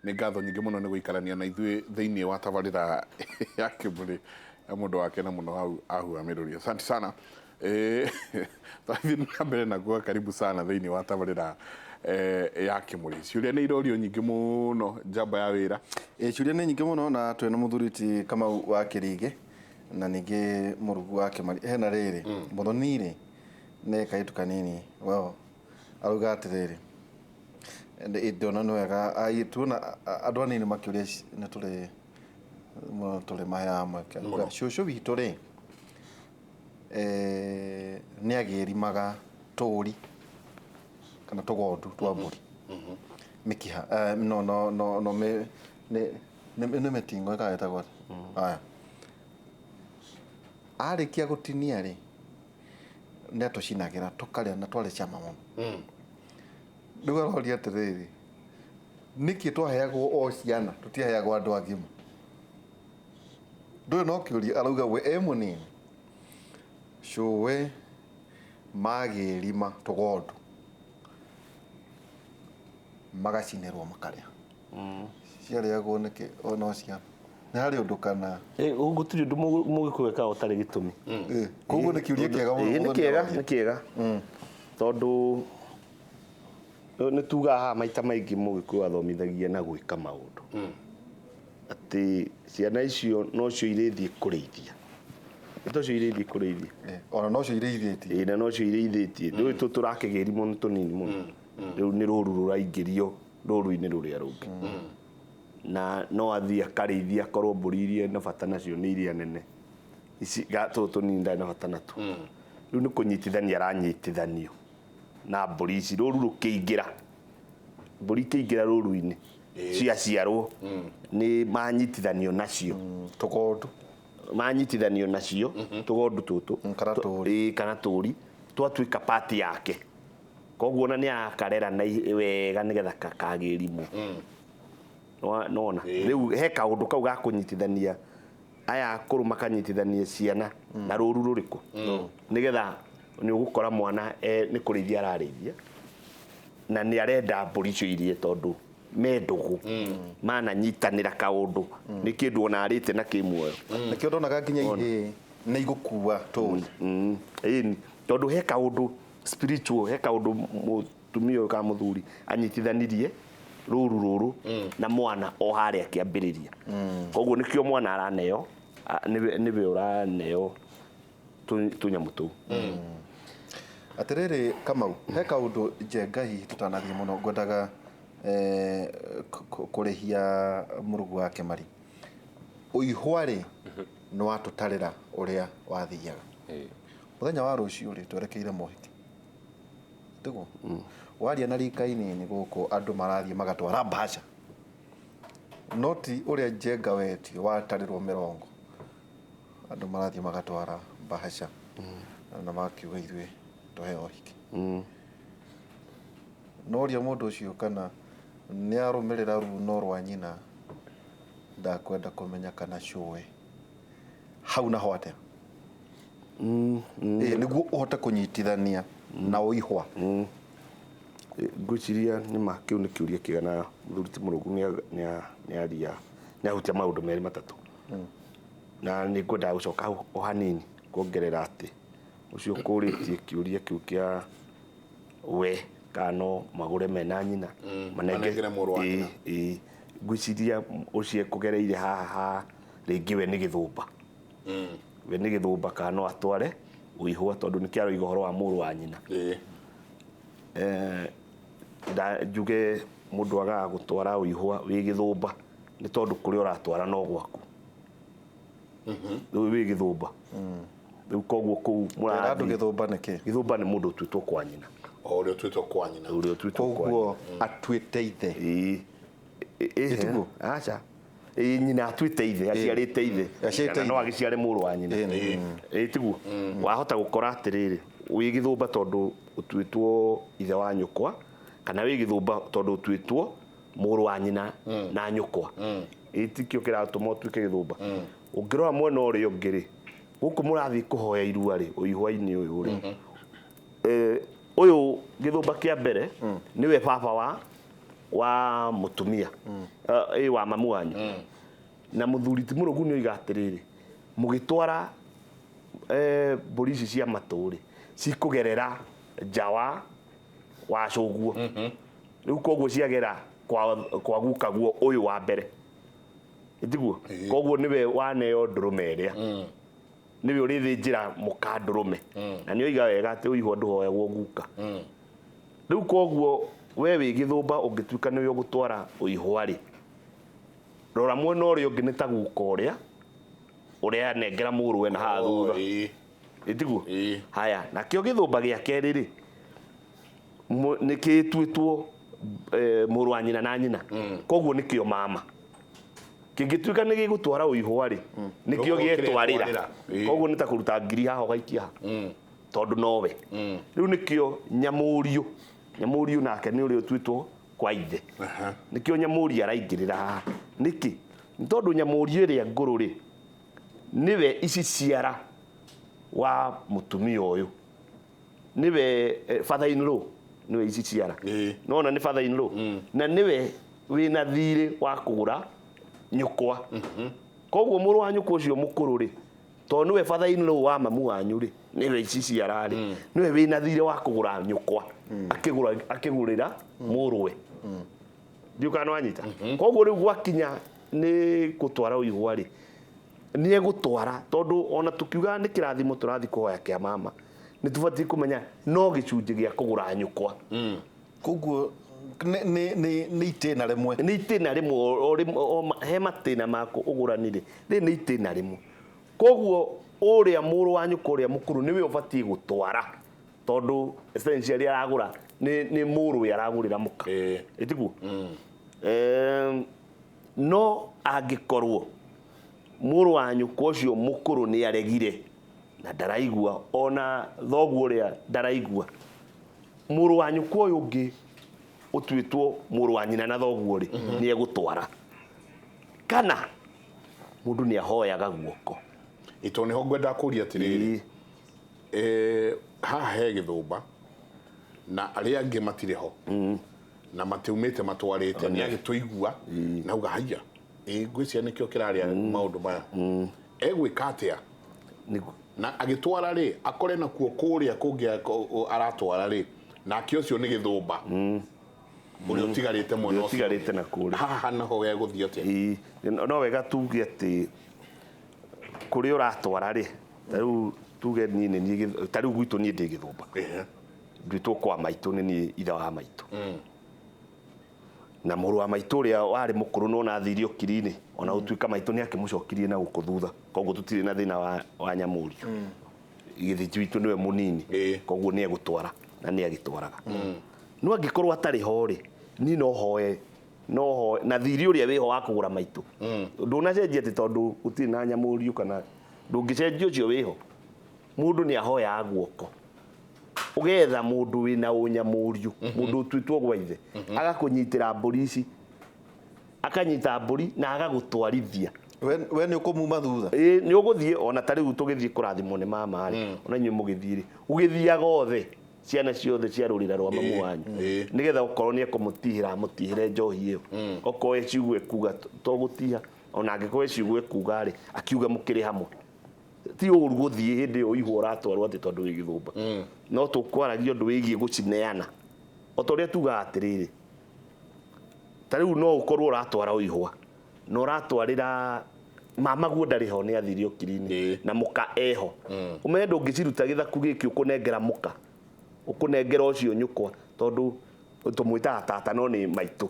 Nĩ ngatho nyingĩ mũno nĩ gũikarania na ithuĩ thĩinĩ wa tabarĩra ya Kĩmũrĩ ya mũndũ wakena mũno hau ahuha mĩrũri. Asante sana. Twathiĩ na mbere na kuga karibu sana thĩinĩ wa tabarĩra ya Kĩmũrĩ. Ciũria nĩ irorio nyingĩ mũno njamba ya wĩra. Ciũria nĩ nyingĩ mũno na twĩna mũthuri ti Kamau wa Kĩrigĩ na ningĩ mũrugu wa Kĩmari. Hena rĩrĩ, Mũthoni rĩ, nĩ kairĩtu kanini, well, arauga atĩrĩrĩ, ndona nĩ wega tuona andũ anini makĩũria nĩ tũrĩ mũno tũrĩ maheaga mweke. Cũcũ witũ rĩ, nĩ agĩrimaga tũri kana tũgondu twa mbũri mĩkiha, no no no no nĩ nĩ mĩtingo ĩkagetagwo atĩa? Haya, arĩkia gũtinia rĩ, nĩ atũcinagĩra tũkarĩa na twarĩ cama mũno. Rĩu aroria atĩrĩrĩ, nĩkĩ twaheagwo o ciana tũtiaheagwo andũ agima? Ndũĩ no kĩũria arauga we e mũnini cũwe magĩrima tũgondu magacinĩrwo makarĩa. Ciarĩagwo nĩkĩ o no ciana? Nĩ harĩ ũndũ kana? Gũtirĩ ũndũ mũgĩkũyũ ekaga ũtarĩ gĩtũmi. Koguo nĩ kĩũria kĩega mũno. Nĩ kĩega, nĩ kĩega. Tondũ nĩ tugaga haha maita maingĩ mũgĩkũyũ athomithagia na gwĩka maũndũ. Atĩ ciana icio nocio irĩthiĩ kũrĩithia. Nĩ tocio irĩthiĩ kũrĩithia. Ona nocio irĩithĩtie. Ĩĩ na nocio irĩithĩtie. Rĩu tũtũ tũrakĩgĩri mũno tũnini mũno. Rĩu nĩ rũru rũraingĩrio rũru-inĩ rũrĩa rũngĩ. Na no athiĩ akarĩithia akorwo mbũri iria ena bata nacio nĩ iria nene. Ici tũtũ tũnini ndarĩ na bata natuo. Rĩu nĩ kũnyitithania aranyitithanio na mbũri ici rũru rũkĩingĩra. Mbũri ikĩingĩra rũru-inĩ ciaciarwo nĩ manyitithanio nacio. Tũgondu. Manyitithanio nacio tũgondu tũtũ. Kana tũri. Ĩĩ kana tũri twatuĩka part yake. Koguo ona nĩ arakarera na wega nĩgetha kakagĩrimwo. Nona rĩu he kaũndũ kau ga kũnyitithania aya akũrũ makanyitithania ciana na rũru rũrĩkũ nĩgetha nĩ ũgũkora mwana nĩ kũrĩithia ararĩithia na nĩ arenda mbũri icio irie tondũ me ndũgũ mananyitanĩra kaũndũ nĩ kĩndũ ona arĩte na kĩ muoyo. Nĩkĩo ndonaga nginya ihĩĩ nĩ igũkua tũri. Ĩni tondũ he kaũndũ spiritual, he kaũndũ mũtumia ũyũ kana mũthuri anyitithanirie rũru rũrũ na mwana o harĩa kĩambĩrĩria. Koguo nĩkĩo mwana araneo, nĩwe ũraneo tũnyamũ tũu. Atĩrĩrĩ Kamau, he kaũndũ Njenga hihi tũtanathiĩ mũno ngwendaga kũrĩhia mũrũgu wa Kĩmari. Ũihwa rĩ, nĩ watũtarĩra ũrĩa wathiaga. Mũthenya wa rũciũ rĩ, twerekeire mohiki. Tiguo? Waria na rika inini gũkũ andũ marathiĩ magatwara mbaca. No ti ũrĩa Njenga wetio watarĩrwo mĩrongo. Andũ marathiĩ magatwara mbahaca na makiuga ithuĩ tũheo ũhiki. Noria mũndũ ũcio kana nĩ arũmĩrĩra runo rwa nyina ndakwenda kũmenya kana cũwe. Hau naho atĩa? Ĩĩ, nĩguo ũhote kũnyitithania na ũihwa. Ngwĩciria nĩ ma kĩu nĩ kĩũria kĩega na mũthuri ti Mũrũngu nĩ aria nĩ ahutia maũndũ merĩ matatũ. Na nĩ ngwendaga gũcoka hau o hanini kuongerera atĩ ũcio ũkũrĩtie kĩũria kĩu kĩa we kana no magũre mena nyina manengere mũrũ wa nyina. Ĩĩ, ngwĩciria ũcio ekũgereire haha ha rĩngĩ we nĩ gĩthũmba. We nĩ gĩthũmba kana no atware ũihwa tondũ nĩkĩo aroiga ũhoro wa mũrũ wa nyina. Njuge mũndũ agaga gũtwara ũihwa wĩ gĩthũmba nĩ tondũ kũrĩa ũratwara no gwaku. Rĩu wĩ gĩthũmba. Rĩu koguo kũu Ĩra andũ mũrathiĩ. Gĩthũmba nĩ kĩ? Gĩthũmba nĩ mũndũ ũtuĩtwo kwa nyina. O ũrĩa ũtuĩtwo kwa nyina. Ũrĩa ũtuĩtwo kwa nyina. Koguo atuĩte ithe. Ĩĩ. Ĩĩ. Ĩtiguo? Aca. Ĩĩ nyina atuĩte ithe, aciarĩte ithe. Aciarĩte Kana no ithe. agĩciare mũrũ wa nyina. Ĩĩ. Ĩĩ tiguo. Wahota gũkora atĩrĩrĩ, wĩ gĩthũmba tondũ ũtuĩtwo ithe wa nyũkwa, kana wĩ gĩthũmba tondũ ũtuĩtwo mũrũ wa nyina na nyũkwa. Ĩĩ tikĩo kĩratũma ũtuĩke gĩthũmba. Ũngĩrora mwena ũrĩa ũngĩ rĩ, gũkũ mũrathiĩ kũhoya irua rĩ, ũihwa-inĩ ũyũ rĩ, ũyũ gĩthũmba kĩa mbere nĩwe baba wa Wa mũtumia, ĩ wa mamu wanyu na mũthuri ti mũrũgu nĩ oiga atĩrĩrĩ, mũgĩtwara mbũri ici cia matũ rĩ, cikũgerera nja wa cũguo. Rĩu koguo ciagera kwa gukaguo ũyũ wa mbere, ĩtiguo? Koguo nĩwe waneo ndũrũme ĩrĩa nĩwe ũrĩthĩnjĩra mũka ndũrũme, na nĩ oiga wega atĩ ũihwa ndũhoyagwo guka. Rĩu koguo we wĩ gĩthũmba, ũngĩtuĩka nĩwe ũgũtwara ũihwa rĩ, rora mwena ũrĩa ũngĩ nĩ ta guka ũrĩa ũrĩa anengera mũrũwe na haha thutha. Ĩtiguo? Ĩĩ. Haya, nakĩo gĩthũmba gĩa kerĩ rĩ, nĩ gĩtuĩtwo mũrũ wa nyina na nyina, koguo nĩkĩo mama kĩngĩtuĩka nĩ gĩgũtwara ũihwa rĩ, nĩkĩo Gũkorwo gĩetwarĩra. kĩretwarĩra. Koguo nĩ ta kũruta ngiri haha ũgaikia haha, tondũ nowe rĩu nĩkĩo nyamũriũ. Nyamũriũ nake nĩ ũrĩa ũtuĩtwo kwa ithe. Nĩkĩo nyamũriũ araingĩrĩra haha. Nĩkĩ? Nĩ tondũ nyamũriũ ĩrĩa ngũrũ rĩ, nĩwe ici ciara wa mũtumia ũyũ, nĩwe father in law, nĩwe ici ciara. Nona nĩ father in law na nĩwe wĩna thirĩ wa kũgũra nyũkwa. Koguo mũrũ wa nyũkwa ũcio mũkũrũ rĩ, tondũ nĩwe father in law wa mamu wanyu rĩ, nĩwe ici ciara rĩ, nĩwe wĩna thirĩ wa kũgũra nyũkwa, akĩgũra akĩgũrĩra mũrũwe. Ndiũ kana wanyita. Koguo rĩu gwakinya nĩ gũtwara ũihwa rĩ, nĩ egũtwara, tondũ ona tũkiuga nĩ kĩrathimo tũrathiĩ kũhoya kĩa mama, nĩ tũbatiĩ kũmenya no gĩcunjĩ gĩa kũgũra nyũkwa. Koguo nĩ itĩna rĩmwe. Nĩ itĩna rĩmwe, o rĩmwe, he matĩna ma ũgũrani rĩ, rĩrĩ nĩ itĩna rĩmwe. Koguo ũrĩa mũrũ wa nyũkwa ũrĩa mũkũrũ nĩwe ũbatiĩ gũtwara, tondũ essentially aragũra nĩ mũrũwe aragũrĩra mũka. Ĩtiguo? No angĩkorwo mũrũ wa nyũkwa ũcio mũkũrũ nĩ aregire na ndaraigua, ona thoguo ũrĩa ndaraigua, mũrũ wa nyũkwa ũyũ ũngĩ ũtuĩtwo mũrũ wa nyina na thoguo rĩ, nĩ egũtwara, kana mũndũ nĩ ahoyaga guoko. Ĩto nĩho ngwendaga kũria atĩrĩrĩ, haha he gĩthũmba na arĩa angĩ matirĩ ho na matiumĩte matwarĩte, nĩ agĩtũigua na auga haiya, ĩ ngwĩciria nĩkĩo kĩrarĩa maũndũ maya, egwĩka atĩa? Na agĩtwara rĩ, akore nakuo kũrĩa kũngĩ aratwara rĩ, nake ũcio nĩ gĩthũmba ũrĩa ũtigarĩte mwena ũcio. Ũtigarĩte na kũrĩa. Haha naho gegũthiĩ atĩa? Ĩĩ, no wega tuge atĩ kũrĩa ũratwara rĩ, ta rĩu tuge niĩ nĩ niĩ ta rĩu gwitũ niĩ ndĩ gĩthũmba. Nduĩtwo kwa maitũ, nĩ niĩ ithe wa maitũ, na mũrũ wa maitũ ũrĩa warĩ mũkũrũ no athire ũkiri-inĩ, ona gũtuĩka maitũ nĩ akĩmũcokirie na gũkũ thutha, koguo tũtirĩ na thĩna wa nyamũriũ. Gĩthĩnji witũ nĩwe mũnini. Koguo nĩ egũtwara na nĩ agĩtwaraga, no angĩkorwo atarĩ ho rĩ, niĩ no hoe, no hoe na thiri ũrĩa wĩho wa kũgũra maitũ. Ndũnacenjia atĩ tondũ gũtirĩ na nyamũriũ, kana ndũngĩcenjia ũcio wĩho. Mũndũ nĩ ahoyaga guoko, ũgetha mũndũ wĩna ũnyamũriũ, mũndũ ũtuĩtwo gwa ithe, agakũnyitĩra mbũri ici, akanyita mbũri na agagũtwarithia. We nĩ ũkũmuma thutha. Ĩĩ, nĩ ũgũthiĩ. Ona ta rĩu tũgĩthiĩ kũrathimwo nĩ mama rĩ, ona inyuĩ mũgĩthiĩ rĩ, ũgĩthiaga othe, ciana ciothe cia rũrĩra rwa mamu wanyu, nĩgetha okorwo nĩ ekũmũtihĩra, amũtihĩre njohi ĩyo, okorwo e ciugo ekuga to gũtiha, ona angĩkorwo e ciugo ekuga rĩ, akiuga mũkĩrĩ hamwe. Ti ũru gũthiĩ hĩndĩ ĩyo ũihwo ũratwarwo atĩ tondũ wĩ gĩthũmba, no tũkwaragia ũndũ wĩgiĩ gũcineana. O ta ũrĩa tugaga atĩrĩrĩ, ta rĩu no ũkorwo ũratwara ũihwa na ũratwarĩra mama guo ndarĩ ho, nĩ athire ũkiri-inĩ, na mũka eho, ũmenye ndũngĩciruta gĩthaku gĩkĩ ũkũnengera mũka, ũkũnengera ũcio nyũkwa, tondũ tũmwĩtaga tata no nĩ maitũ,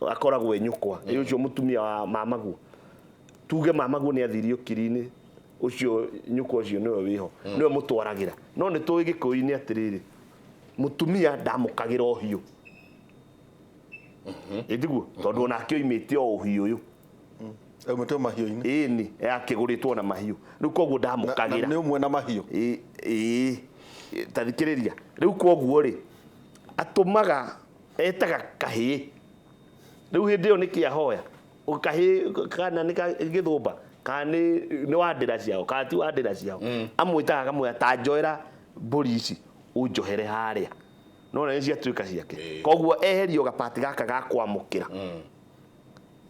akoragwo e nyũkwa. Ĩ ũcio mũtumia wa mamaguo, tuge mamaguo nĩ athire ũkiri-inĩ, ũcio nyũkwa ũcio nĩwe wĩho, nĩwe mũtwaragĩra. No nĩ tũĩ gĩkũyũ-inĩ atĩrĩrĩ, mũtumia ndamũkagĩra ũhiũ, ĩtiguo? Tondũ onake oimĩte o ũhiũ ũyũ. Aumĩte o mahiũ-inĩ. Ĩni, akĩgũrĩtwo na mahiũ. Rĩu koguo Na ndamũkagĩra. Nĩ ũmwe na mahiũ. Ĩĩ, ta thikĩrĩria. Rĩu koguo rĩ, atũmaga etaga kahĩĩ. Rĩu hĩndĩ ĩyo nĩkĩ ahoya kahĩĩ, kana nĩ gĩthũmba, kana nĩ wa ndĩra ciao, kana ti wa ndĩra ciao, amwĩtaga akamwĩra, ta njoera mbũri ici, ũnjohere harĩa. No na nĩ ciatuĩka ciake. Koguo eherio gapati gaka ga kwamũkĩra.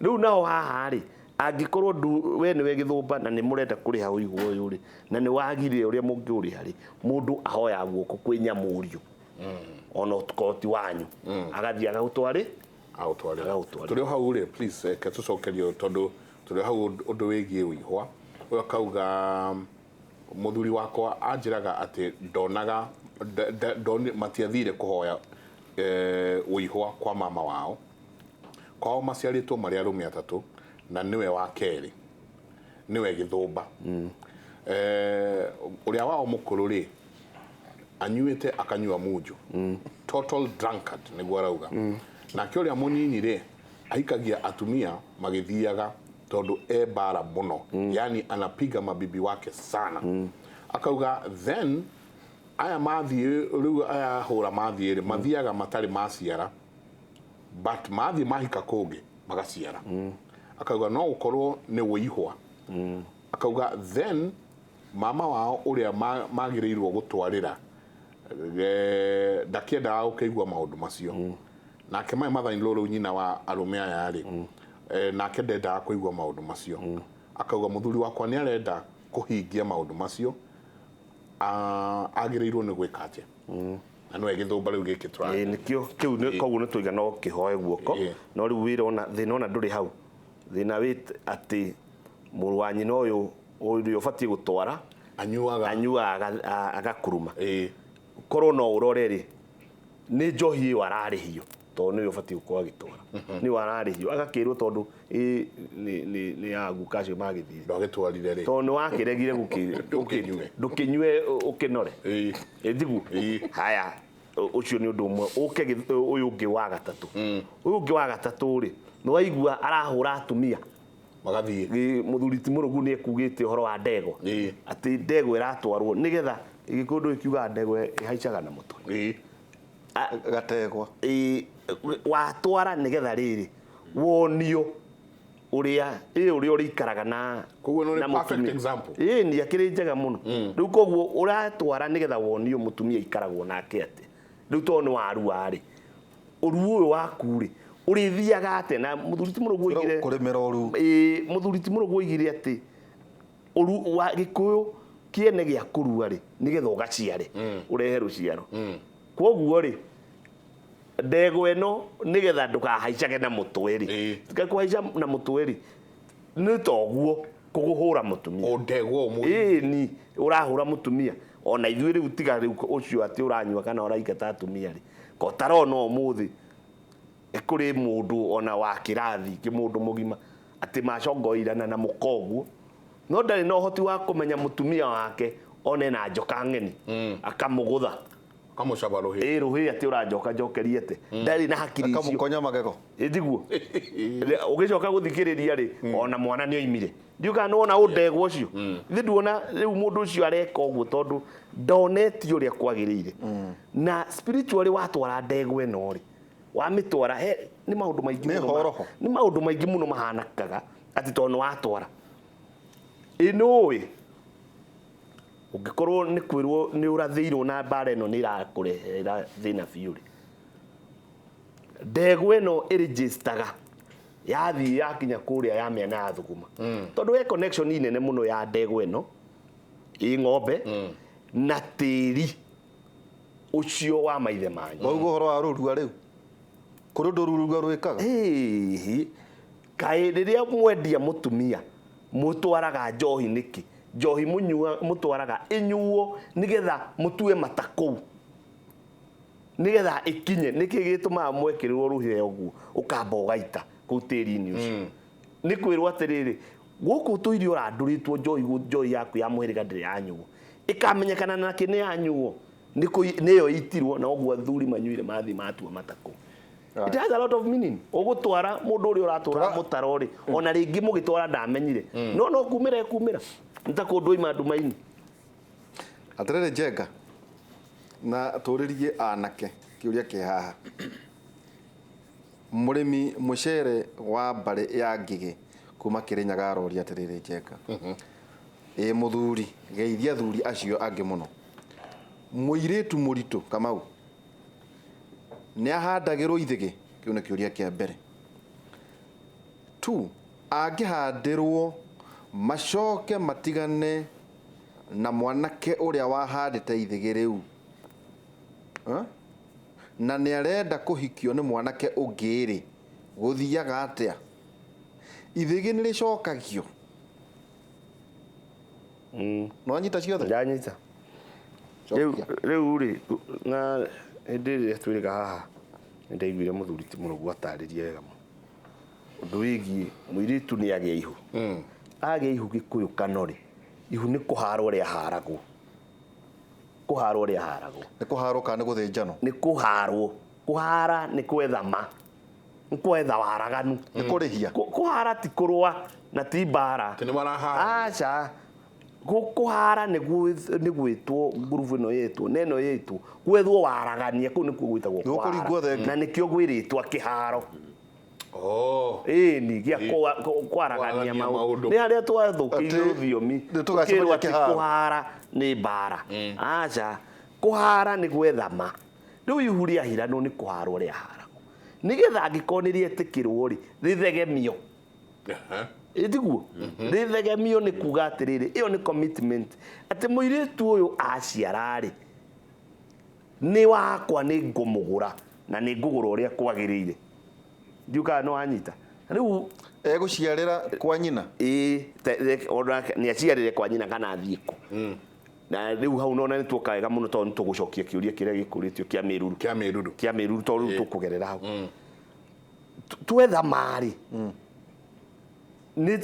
Rĩu nao haha rĩ, angĩkorwo we nĩwe gĩthũmba na nĩ mũrenda kũrĩha ũigũ ũyũ rĩ, na nĩ wagire ũrĩa mũngĩũrĩha rĩ, mũndũ ahoya guoko kwĩ nyamũriũ. Ona ũkorwo ti wanyu. Agathiĩ agaũtwarĩ. Agũtwarĩra. Agagũtwarĩra. Tũrĩ o hau rĩ, please ke tũcokerio tondũ tũrĩ o hau ũndũ wĩgiĩ ũihwa. Ũyũ akauga mũthuri wakwa anjĩraga atĩ ndonaga matiathire kũhoya ũihwa kwa mama wao. Kwao maciarĩtwo marĩ arũme atatũ na nĩwe wa kerĩ, nĩwe gĩthũmba. Ũrĩa wao mũkũrũ rĩ, anyuĩte akanyua munju. Total drunkard nĩguo arauga. Nake ũrĩa mũnyinyi rĩ, ahikagia atumia magĩthiaga tondũ e mbara mũno. Yani anapiga mabibi wake sana. Akauga then aya mathiĩ rĩu aya hũra mathiĩ rĩ, mathiaga matarĩ maciara, but mathiĩ mahika kũngĩ magaciara. Akauga no gũkorwo nĩ wĩihwa. Akauga then mama wao ũrĩa magĩrĩirwo gũtwarĩra ndakĩendaga gũkĩigua maũndũ macio. Nake my mother in law rĩu nyina wa arũme aya rĩ, nake ndendaga kũigua maũndũ macio. Akauga mũthuri wakwa nĩ arenda kũhingia maũndũ macio, agĩrĩirwo nĩ gwĩka atĩa? Na nĩwe gĩthũmba rĩu gĩkĩ tũraria. Nĩkĩo kĩu nĩ koguo nĩ twaiga no kĩhoe guoko. No rĩu wĩra ona thĩna ona ndũrĩ hau. Thĩna wĩ atĩ mũrũ wa nyina ũyũ ũrĩa ũbatiĩ gũtwara anyuaga agakuruma. Korwo no ũrore rĩ, nĩ njohi ĩyo ararĩhio tondũ nĩwe ũbatiĩ gũkorwo agĩtwara. Nĩwe ararĩhio agakĩrwo tondũ nĩ ya guka acio magĩthire. Ndwagĩtwarire rĩ. Tondũ nĩ wakĩregire Ndũkĩnyue. ndũkĩnyue ũkĩnore. Ĩtiguo? Haya, ũcio nĩ ũndũ ũmwe. Ũke ũyũ ũngĩ wa gatatũ. Ũyũ ũngĩ wa gatatũ rĩ, nĩ waigua arahũra atumia. Magathiĩ. Mũthuri ti Mũrũgu nĩ ekugĩte ũhoro wa ndegwa. Atĩ ndegwa ĩratwarwo nĩgetha gĩkũndũ gĩkiugaga ndegwa ĩhaicaga na mũtwe. Gategwa. Watwara nĩgetha rĩrĩ wonio ũrĩa ũrĩa ũrĩikaraga na Koguo nĩ na perfect mũtumia. example. Nĩ akĩrĩ njega mũno. Rĩu koguo ũratwara nĩgetha wonio mũtumia aikaragwo nake atĩa. Rĩu tondũ nĩ warua rĩ, ũruo ũyũ waku rĩ, ũrĩthiaga atĩa? Na mũthuri ti Mũrũgu oigire Kũrĩmĩra ũru. Mũthuri ti Mũrũgu oigire atĩ ũru wa Gĩkũyũ kĩene gĩa kũrua rĩ, nĩgetha ũgaciare, ũrehe rũciaro. Koguo rĩ, ndegwa ĩno nĩgetha ndũkahaicage na mũtwe rĩ. Tiga kũhaica na mũtwe rĩ, nĩ toguo kũgũhũra mũtumia. O ndegwa ũmũthĩ. Ni ũrahũra mũtumia. Ona ithuĩ rĩu tiga rĩu ũcio atĩ ũranyua kana ũraingata atumia rĩ. Ko tarona ũmũthĩ kũrĩ mũndũ ona wa kĩrathi kĩ mũndũ mũgima atĩ macongoirana na mũkoguo, no ndarĩ na ũhoti wa kũmenya mũtumia wake one na njoka ng'eni. Akamũgũtha. Akamũcaba rũhĩ. Rũhĩ atĩ ũranjoka njokerie atĩ. Ndarĩ na hakiri icio. Akamũkonya magego. Tiguo. Ũgĩcoka gũthikĩrĩria rĩ, ona mwana nĩ oimire. Ndiũĩ kana nĩwona ũndegwa ũcio. Ithe nduona rĩu mũndũ ũcio areka ũguo tondũ ndonetio ũrĩa kwagĩrĩire. Na spiritually watwara ndegwa ĩno rĩ, wamĩtwara he nĩ maũndũ maingĩ Nĩ mũno horoho. nĩ maũndũ maingĩ mũno mahanakaga atĩ tondũ nĩ watwara. Nĩũĩ ũngĩkorwo nĩ kwĩrwo nĩ ũrathĩirwo na mbara ĩno nĩ ĩrakũrehera thĩna biũ rĩ, ndegwa ĩno ĩrĩnjĩstaga yathiĩ yakinya kũrĩa ya mĩena ya thũkũma. Tondũ he connection nene mũno ya ndegwa ĩno ĩ ng'ombe na tĩri ũcio wa maithe manyu. Waigua ũhoro wa rũrua rĩu? Kũrĩ ũndũ rũrua rwĩkaga? Ĩĩ, kaĩ rĩrĩa mwendia mũtumia mũtwaraga njohi nĩkĩ? Njohi mũtwaraga ĩnyuo nĩgetha mũtue mata kũu. Nĩgetha ĩkinye. Nĩkĩ gĩtũmaga mwekĩrĩrwo rũhĩa ũguo ũkamba ũgaita kũu tĩri-inĩ ũcio? Nĩ kwĩrwo atĩrĩrĩ, gũkũ tũirio ũrandũrĩtwo njohi, njohi yaku ya mũhĩrĩga ndĩrĩ yanyuo. Ĩkamenyekana nake nĩ yanyuo. Nĩyo ĩitirwo na ũguo athuri manyuire mathiĩ matua mata kũu. It has a lot of meaning. Ũgũtwara mũndũ ũrĩa ũratwara mũtaro rĩ, ona rĩngĩ mũgĩtwara ndamenyire. No no kumĩra ekumĩra. Nĩ ta kũndũ oima nduma-inĩ. Atĩrĩrĩ Njenga, na tũrĩrie anake kĩũria kĩ haha. Mũrĩmi mũcere wa mbarĩ ya Ngigĩ kuma Kĩrĩnyaga aroria atĩrĩrĩ Njenga. Ĩ mũthuri, geithia athuri acio angĩ mũno. Mũirĩtu mũritũ Kamau. Nĩ ahandagĩrwo ithĩgĩ? Kĩu nĩ kĩũria kĩa mbere. Two, angĩhandĩrwo macoke matigane na mwanake ũrĩa wahandĩte ithĩgĩ rĩu, eh? Na nĩ arenda kũhikio nĩ mwanake ũngĩ rĩ, gũthiaga atĩa? Ithĩgĩ nĩ rĩcokagio? Nĩwanyita ciothe? Ndanyita. Rĩu Cokia. Rĩu rĩ, na hĩndĩ ĩrĩa twĩrĩga haha nĩ ndaiguire mũthuri ti mũrũgu atarĩria wega mũno ũndũ wĩgiĩ mũirĩtu nĩ agĩa ihu. Agĩa ihu gĩkũyũ kano rĩ, ihu nĩ kũharwo rĩaharagwo, kũharwo rĩaharagwo. Nĩ kũharwo kana nĩ gũthĩnjanwo? Nĩ kũharwo. Kũhara nĩ kwetha ma, nĩ kwetha waraganu. Nĩ kũrĩhia. Kũhara ti kũrũa na ti mbara. Atĩ nĩ marahara. Aca. Kũhara nĩ gwĩtwo ngurubu ĩno yetwo na ĩno yetwo gwethwo waragania, kũu nĩkuo gwĩtagwo Nĩ gũkũringwo kũhara. thenge. Na nĩkĩo gwĩrĩtwa kĩharo. Oh. Ĩni gĩa kwaragania Kwaragania maũndũ. maũndũ. Nĩ harĩa twathũkĩirwo Atĩ rũthiomi, nĩ tũgacemania tũkĩrwo atĩ kĩharo. kũhara nĩ mbara. Aca, kũhara nĩ gwetha ma. Rĩu ihu rĩahiranwo nĩ kũharwo rĩaharagwo, nĩgetha angĩkorwo nĩ rĩetĩkĩrwo rĩ, rĩthegemio. Ĩtiguo rĩthegemio nĩ kuga atĩrĩrĩ, ĩyo nĩ commitment atĩ mũirĩtu ũyũ aciara rĩ, nĩ wakwa, nĩ ngũmũgũra na nĩ ngũgũra ũrĩa kwagĩrĩire. Ndiũ kana nĩ wanyita rĩu. Egũciarĩra kwa nyina? Ĩĩ, ona nĩ aciarĩre kwa nyina kana athiĩ kũ. Na rĩu hau nona nĩ tuoka wega mũno, tondũ nĩ tũgũcokia kĩũria kĩrĩa gĩkũrĩtio kĩa mĩruru. Kĩa mĩruru. Kĩa mĩruru, tondũ rĩu tũkũgerera hau. Twetha marĩ nĩ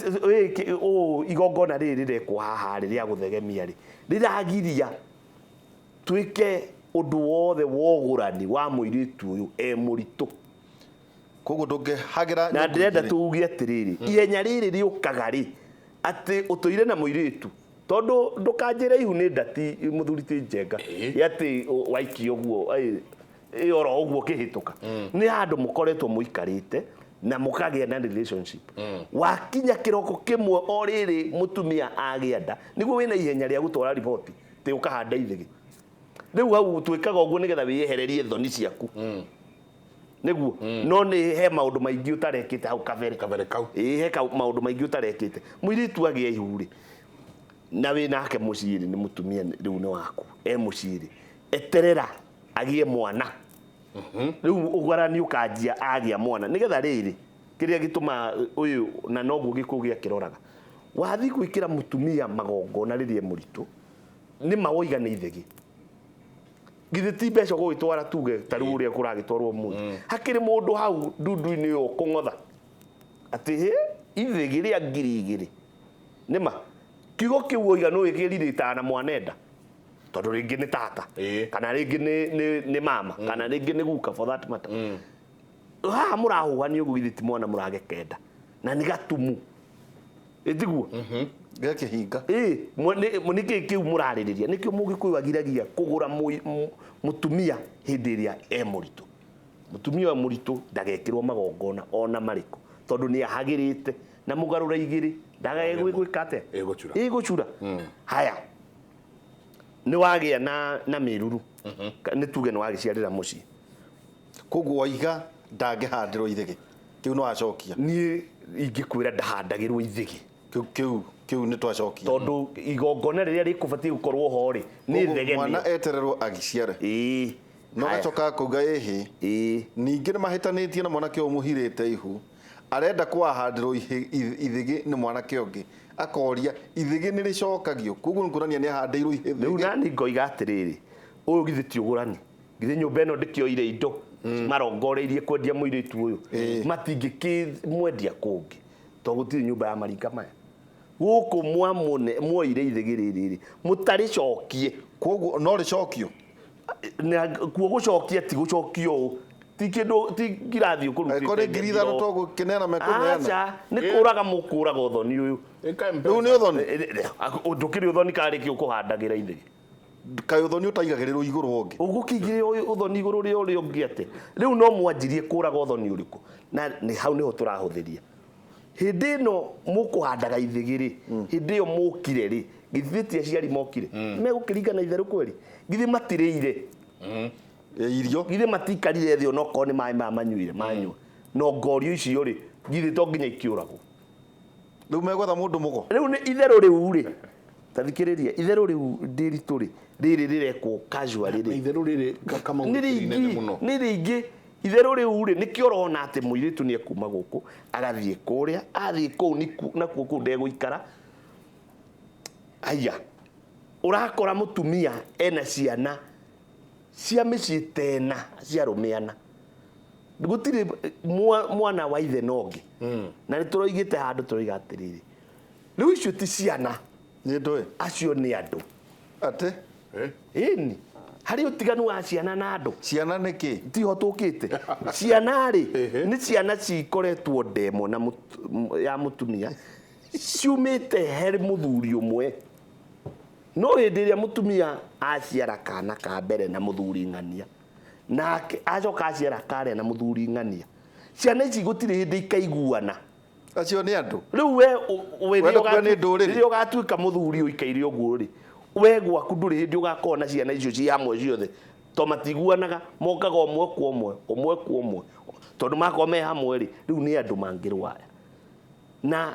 ũũ, igongona rĩrĩ rĩrekwo haha rĩ rĩa gũthegemia rĩ, rĩragiria twĩke ũndũ wothe wa ũgũrani wa mũirĩtu ũyũ e mũritũ. Koguo ndũngĩhagĩra Na nyũngũ ndĩrenda igĩrĩ. tuuge atĩrĩrĩ, ihenya rĩrĩ rĩũkaga rĩ atĩ ũtũire na mũirĩtu, tondũ ndũkanjĩre ihu nĩ ndati mũthuri ti njenga atĩ waikia ũguo ĩ oro ũguo kĩhĩtũka. Nĩ handũ mũkoretwo mũikarĩte na mũkagĩa na relationship. Wakinya kĩroko kĩmwe o rĩrĩ mũtumia agĩa nda, nĩguo wĩna ihenya rĩa gũtwara riboti tĩ ũkahanda ithĩgĩ. Rĩu hau twĩkaga ũguo nĩgetha wĩyehererie thoni ciaku, nĩguo. No nĩ he maũndũ maingĩ ũtarekĩte hau kabere. Kabere kau. Ĩĩ, he maũndũ maingĩ ũtarekĩte. Mũirĩtu agĩa ihu rĩ, na wĩ nake mũciĩ rĩ, nĩ mũtumia rĩu nĩ waku, e mũciĩ rĩ, eterera agĩe mwana. Rĩu ũgarani ũkanjia agĩa mwana, nĩgetha rĩrĩ kĩrĩa gĩtũma ũyũ na noguo gĩkũyũ gĩakĩroraga. Wathiĩ gwĩkĩra mũtumia magongona rĩrĩa e mũritũ, nĩ ma woiga nĩ ithĩgĩ, githĩ ti mbeca ũgũgĩtwara? Tuge ta rĩu ũrĩa kũragĩtwarwo ũmũthĩ, hakĩrĩ mũndũ hau ndundu-inĩ ũyũ ũkũng'otha atĩ hĩ ithĩgĩ rĩa 2000. Nĩma kiugo kĩu woiga nĩ wĩkĩrirĩtaga na mwanenda, tondũ rĩngĩ nĩ tata, kana rĩngĩ nĩ mama, kana rĩngĩ nĩ guka for that matter. Haha mũrahuhania ũguo, githĩ ti mwana mũragĩkenda na nĩ gatumu, ĩtiguo? Gĩakĩhinga. Ĩĩ, nĩkĩ kĩu mũrarĩrĩria? Nĩkĩo mũgĩkũyũ agiragia kũgũra mũtumia hĩndĩ ĩrĩa e mũritũ. Mũtumia ũyũ mũritũ ndagekĩrwo magongona ona marĩkũ, tondũ nĩ ahagĩrĩte na mũgarũra igĩrĩ ndagae gwĩka atĩa? Ĩgũcura. Ĩgũcura. Haya, nĩ wagĩa na mĩruru. Nĩ tuge nĩ wagĩciarĩra mũciĩ. Koguo waiga ndangĩhandĩrwo ithĩgĩ, kĩu nĩ wacokia? Niĩ ingĩkwĩra ndahandagĩrwo ithĩgĩ. Kĩu nĩ twacokia. Tondũ igongona rĩrĩa rĩkũbatiĩ gũkorwo ho rĩ, nĩ Koguo thegemio. Mwana etererwo agĩciare. Ĩĩ. No Haya. gacoka kuga ĩhĩ. Ningĩ nĩ mahĩtanĩtie na mwanake ũyũ mũhirĩte ihu, arenda kwahandĩrwo ithĩgĩ nĩ mwanake ũngĩ, akoria ithĩgĩ nĩ rĩcokagio? Koguo nĩ kuonania nĩ ahandĩirwo Rĩu ithĩgĩ. nani ngoiga atĩrĩrĩ, ũyũ githĩ ti ũgũrani? Githĩ nyũmba ĩno ndĩkĩoire indo marongoreirie kwendia mũirĩtu ũyũ? Matingĩkĩmwendia kũngĩ, tondũ gũtirĩ nyũmba ya maringa maya gũkũ mwamũne mwoire ithĩgĩ rĩrĩ rĩ mũtarĩcokie. Koguo no rĩcokio? Na kuo gũcokia ti gũcokio ũũ, ti kĩndũ, ti ngirathi ũkũrutĩte. Angĩkorwo nĩ 5000 tũgũkĩneana mekũneana. Aca, nĩ kũraga mũkũraga ũthoni ũyũ. Ĩka M-Pesa. Rĩu nĩ ũthoni. Ndũkĩrĩ ũthoni karĩ kĩ ũkũhandagĩra ithĩgĩ? Kaĩ ũthoni ũtaigagĩrĩrwo igũrũ ũngĩ? Ũgũkĩigĩrĩra ũthoni igũrũ rĩa ũrĩa ũngĩ atĩ rĩu no mwanjirie kũraga ũthoni ũrĩkũ? Na nĩ hau nĩho tũrahũthĩria hĩndĩ ĩno mũkũhandaga ithĩgĩ rĩ, hĩndĩ ĩyo mũkire rĩ, githĩ ti aciari mokire megũkĩringana itherũ kweri? Githĩ matirĩire? Irio. Githĩ matikarire thĩ onokorwo nĩ maĩ maya manyuire manyua. No ngorio icio rĩ, githĩ to nginya ikĩũragwo. Rĩu megwetha mũndũ mũgo. Rĩu nĩ itherũ rĩu rĩ, ta thikĩrĩria, itherũ rĩu ndĩritũ rĩ, rĩrĩ rĩrekwo casually rĩ. Itherũ rĩrĩ Kamau Nĩ nĩ inene rĩingĩ, mũno. nĩ rĩingĩ. Itherũ rĩu rĩ, nĩkĩo ũrona atĩ mũirĩtu nĩ ekuma gũkũ, agathiĩ kũrĩa, athiĩ kũu nakuo kũu ndegũikara. Haiya, ũrakora mũtumia ena ciana cia mĩciĩ tena cia arũme ana. Gũtirĩ mwana wa ithe na ũngĩ. Na nĩ tũroigĩte handũ tũroiga atĩrĩrĩ, rĩu icio ti ciana. Nĩ ndũĩ. Acio nĩ andũ. Atĩ? Ĩni. Harĩ ũtiganu wa ciana na andũ. Ciana nĩ kĩ? Tiho tũkĩte. Ciana rĩ, nĩ ciana cikoretwo ndemwa na ya mũtumia, ciumĩte he mũthuri ũmwe. No hĩndĩ ĩrĩa mũtumia aciara kana ka mbere na mũthuri ng'ania, nake acoka aciara karĩa na mũthuri ng'ania, ciana ici gũtirĩ hĩndĩ ikaiguana. Acio nĩ andũ. Rĩu we we Wenda kuga nĩ ndũrĩrĩ. rĩrĩa ũgatuĩka mũthuri ũikaire ũguo rĩ, we gwaku ndũrĩ hĩndĩ ũgakorwo na ciana icio ci hamwe ciothe, to matiguanaga, mokaga ũmwe kwa ũmwe, ũmwe kwa ũmwe, tondũ makorwo me hamwe rĩ, rĩu nĩ andũ mangĩrwara. Na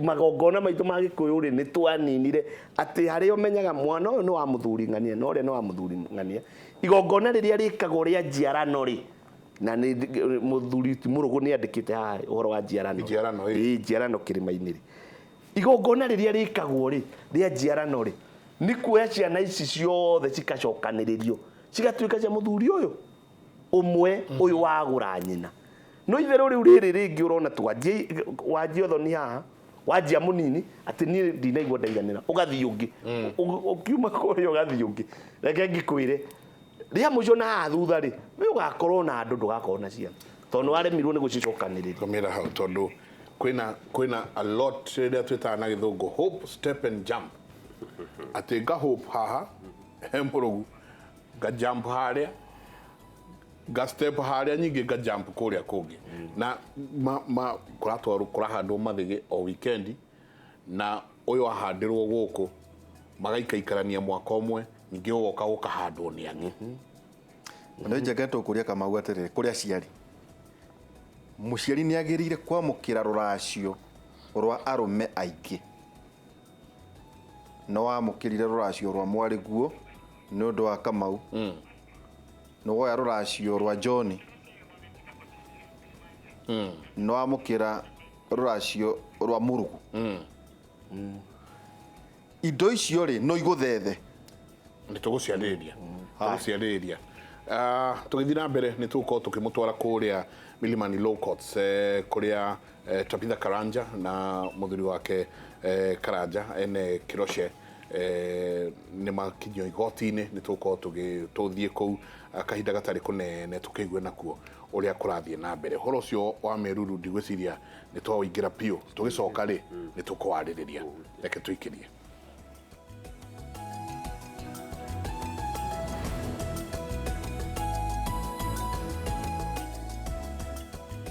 magongona maitũ ma Gĩkũyũ rĩ, nĩ twaninire atĩ harĩa ũmenyaga mwana ũyũ nĩ wa mũthuri ng'ania na ũrĩa nĩ wa mũthuri ng'ania, igongona rĩrĩa rĩkagwo rĩa njiarano rĩ, na nĩ mũthuri ti Mũrũgũ nĩ andĩkĩte haha ũhoro wa njiarano. Njiarano, ĩ. Ĩ, njiarano kĩrĩma-inĩ rĩ. Igongona rĩrĩa rĩkagwo rĩ, rĩa njiarano rĩ, nĩ kuoya ciana ici ciothe cikacokanĩrĩrio, cigatuĩka cia mũthuri ũyũ ũmwe ũyũ wagũra nyina. No itherũ rĩu rĩrĩ rĩngĩ ũrona wanjie ũthoni haha, wanjia mũnini, atĩ niĩ ndinaigua ndaiganĩra, ũgathiĩ ũngĩ. Ũkiuma kũrĩa ũgathiĩ ũngĩ. Reke ngĩkwĩre, rĩa mũico na haha thutha rĩ, we ũgakorwo na andũ, ndũgakorwo na ciana. Tondũ nĩ waremirwo nĩ gũcicokanĩrĩria. Ngũmĩra hau tondũ kwĩna a lot rĩrĩa twĩtaga na gĩthũngũ hope, step and jump. Atĩ nga hope haha, he mũrũgu, nga jump harĩa, nga step harĩa nyingĩ nga jump kũrĩa kũngĩ. Na kũratwarwo, kũrahandwo mathĩgĩ o weekend, na ũyũ ahandirwo gũkũ, magaikaikarania mwaka ũmwe, ningĩ ũgoka gũkahandwo nĩ angĩ. Nĩ njega tũkũria Kamau atĩrĩrĩ, kũrĩ aciari. Mũciari nĩ agĩrĩire kwamũkĩra rũracio rwa arũme aingĩ. No wamũkĩrire rũracio rwa mwarĩguo nĩ ũndũ wa Kamau. Nĩ woya rũracio rwa John. Nĩ wamũkĩra rũracio rwa Mũrũgũ. Indo icio rĩ, no igũthethe. Nĩ tũgũciarĩrĩria. Tũgũciarĩrĩria. Tũgĩthiĩ na mbere nĩ tũgũkorwo tũkĩmũtwara kũrĩa Milimani Law Courts, kũrĩa Tabitha Karanja na mũthuri wake Karanja ene Kĩroce, nĩ makinyio igoti-inĩ. Nĩ tũgũkorwo tũthiĩ kũu kahinda gatarĩ kũnene tũkĩigue nakuo ũrĩa kũrathiĩ na mbere. Ũhoro ũcio wa Meruru ndigwĩciria nĩ twaũingĩra biũ, tũgĩcoka rĩ nĩ tũkũwarĩrĩria. Reke tũikĩrie.